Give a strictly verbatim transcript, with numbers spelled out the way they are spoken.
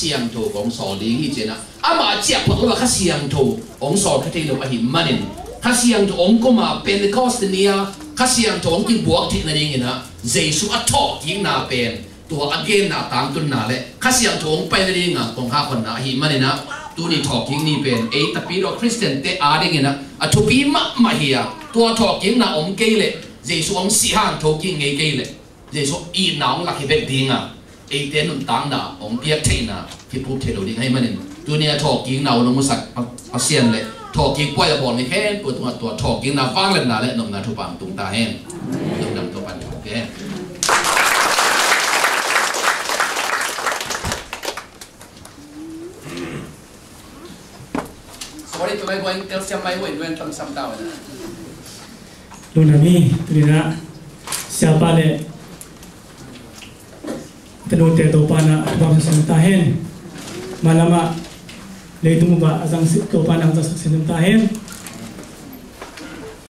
Siangtho kong sawl ding hi ci-in ah, amah ciah phot lo a Kha Siangtho hong sawl kha thei lo ahih manin, Kha Siangtho hong kum a Pentecost ni-a Kha Siangtho hong kibuak theih nadingin ah Jesu a thawhkikna pen tua a genna tangtunna le Kha Siangtho hong pai nadinga kong hakhonna ahih manin ah, tuni thawhkik ni pen ei Tapidaw Khristiante adingin ah a thupi mahmah hi a, tua thawhkikna om kei leh Jesu hong sih hang thokik ngei kei leh Jesu itna hong lak hi bek dinga, eite nuntakna hong piak theihna kipuak thei lo ding ahih manin, tuni a thawhkikna hong musak Pa-, Pasian le thawhkik puai a bawl mi khempeuh tungah tua thawhkikna vangliatna le nopna thupha hong tung ta hen. Lungdam, tua pan thawh kei hen. Sorry, to my going tell some my way, when tam some down. Lungdam hi, tuni-in ah siapa le tanute Topa'n ah thupha hong pia ta hen. Mailam ah leitung bup ah a zangsak Topa'n ah hong zangsak sin ta hen.